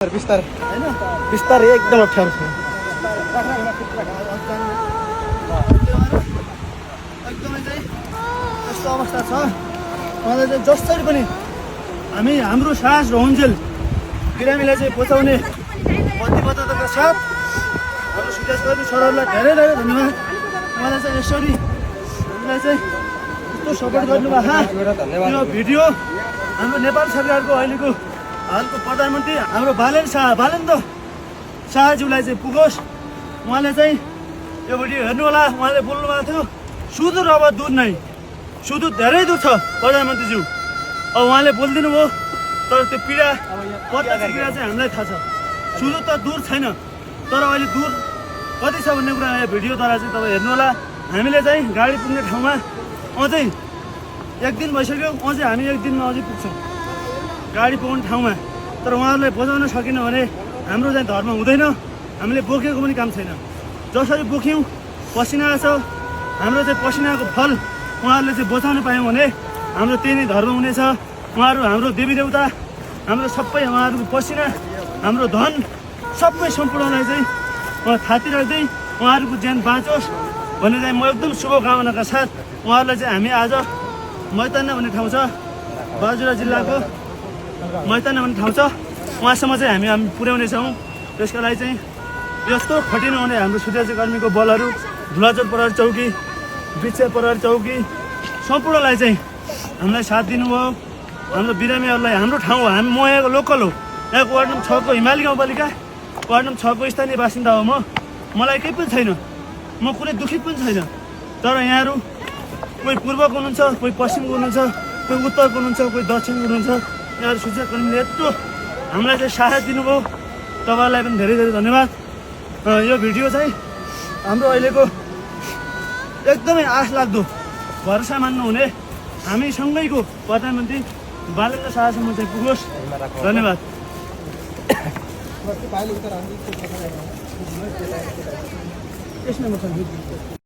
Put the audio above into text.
बिस्तारै हैन बिस्तारै एकदम अप्ठ्यारो छ एकदमै चाहिँ यस्तो अवस्था छ मलाई चाहिँ जसरी पनि हाम्रो साहस रहन्जेल बिरामीलाई चाहिँ बचाउने प्रतिबद्धताका साथ हाम्रो सुरक्षाकर्मी सरहरूलाई धेरै धेरै धन्यवाद उहाँलाई चाहिँ यसरी हामीलाई चाहिँ यस्तो सपोर्ट गर्नुभयो यो भिडियो हाम्रो नेपाल सरकारको अहिलेको हालको प्रधानमन्त्री हाम्रो बालेन्द्र शाहज्यूलाई चाहिँ पुगोस् उहाँले चाहिँ यो भिडियो हेर्नु होला उहाँले बोल्नु भएको थियो सुदूर अब दूर नै सुदूर धेरै दूर छ प्रधानमन्त्रीज्यू अब उहाँले बोलिदिनु भयो तर त्यो पीडा प्रत्यक्ष पीडा चाहिँ हामीलाई थाहा छ सुदूर त दूर छैन तर अहिले दूर कति छ भन्ने कुरा यो भिडियोद्वारा चाहिँ तपाईँ हेर्नु होला हामीले चाहिँ गाडी पुग्ने ठाउँमा अझै एक दिन भइसक्यो अझै हामी एक दिनमा अझै पुग्छौँ गाडी पुग्ने ठाउँमा तर उहाँहरूलाई बचाउन सकेन भने हाम्रो चाहिँ धर्म हुँदैन हामीले बोकेको पनि काम छैन जसरी बोक्यौँ पसिना छ हाम्रो चाहिँ पसिनाको फल उहाँहरूले चाहिँ बचाउन पायौँ भने हाम्रो त्यही नै धर्म हुनेछ उहाँहरू हाम्रो देवी देवता हाम्रो सबै उहाँहरूको पसिना हाम्रो धन सबै सम्पूर्णलाई चाहिँ थाती राख्दै उहाँहरूको ज्यान बाँचोस् भन्ने चाहिँ म एकदम शुभकामनाका साथ उहाँहरूलाई चाहिँ हामी आज मैताना भन्ने ठाउँ छ बाजुरा जिल्लाको मैताना भन्ने ठाउँ छ उहाँसम्म चाहिँ हामी पुर्याउनेछौँ त्यसका लागि चाहिँ यस्तो खटिनु हुने हाम्रो सुरक्षाकर्मीको बलहरू धुलाचोर प्रहरी चौकी वृक्ष प्रहरी चौकी सम्पूर्णलाई चाहिँ हामीलाई साथ दिनुभयो हाम्रो बिरामीहरूलाई हाम्रो ठाउँ हो म यहाँको लोकल हो यहाँको वार्ड नम्बर 6 को हिमाली गाउँपालिका वार्ड नम्बर 6 को स्थानीय बासिन्दा हो मलाई केही पनि छैन म कुनै दुखित पनि छैन तर यहाँहरू कोही पूर्वको हुनुहुन्छ कोही पश्चिमको हुनुहुन्छ कोही उत्तरको हुनुहुन्छ कोही दक्षिणको हुनुहुन्छ यहाँहरू सुरक्षाकर्मीले यत्रो हामीलाई चाहिँ साहस दिनुभयो तपाईँहरूलाई पनि धेरै धेरै धन्यवाद यो भिडियो चाहिँ हाम्रो अहिलेको एकदमै आश लाग्दो भरोसा मान्नुहुने हामी सँगैको प्रधानमन्त्री बालेन्द्र शाहसम्म चाहिँ पुगोस् धन्यवाद